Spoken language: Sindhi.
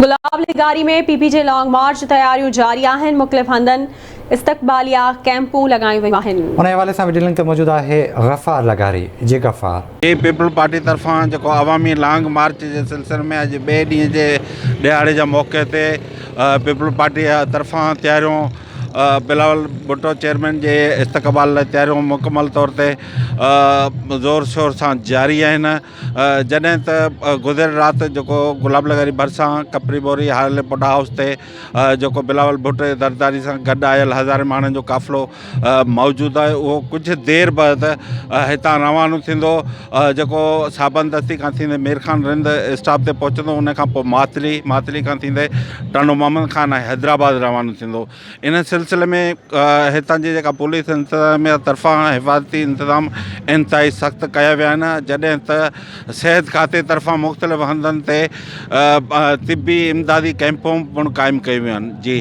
گلاب لغاري ۾ پي پي جي لانگ مارچ تياريون جاري آهن، مختلف هنڌن استقباليه ڪئمپون لڳايون ويون آهن. انهي حوالي سان وڊيو لنڪ تي موجود آهي غفار لغاري جي غفار. جي پيپلز پارٽي طرفان جيڪو عوامي لانگ مارچ جي سلسلي ۾ اڄ ٻئي ڏينهن جي ڏهاڙي جي موقعي تي پيپلز پارٽي طرفان تياريون بلاول ڀٽو چيئرمين جي استقبال لاء تياريون مڪمل طور تي زور شور سان جاري آهن جڏهن ته گذريل رات جيڪو گلاب لغاري ڀرسان ڪپري بوري هارلي پٽ هائوس تي جيڪو بلاول ڀٽو زرداري سان گڏ آيل هزارين ماڻهن جو قافلو موجود آهي اهو ڪجهه دير بعد هتان روانو ٿيندو جيڪو صابن دستي کان ٿيندي مير خان رند اسٽاپ تي پهچندو ان کان پوء ماتلي ماتلي کان ٿيندي ٽنڊو محمد خان ۽ حيدرآباد روانو ٿيندو ان سلسلي ۾ هتان جي جيڪا پوليس انتظاميا طرفان حفاظتي انتظام انتهائي سخت ڪيا ويا آهن جڏهن ته صحت کاتي طرفان مختلف هنڌن تي طبي امدادي ڪئمپون پڻ قائم ڪيون ويون آهن جي.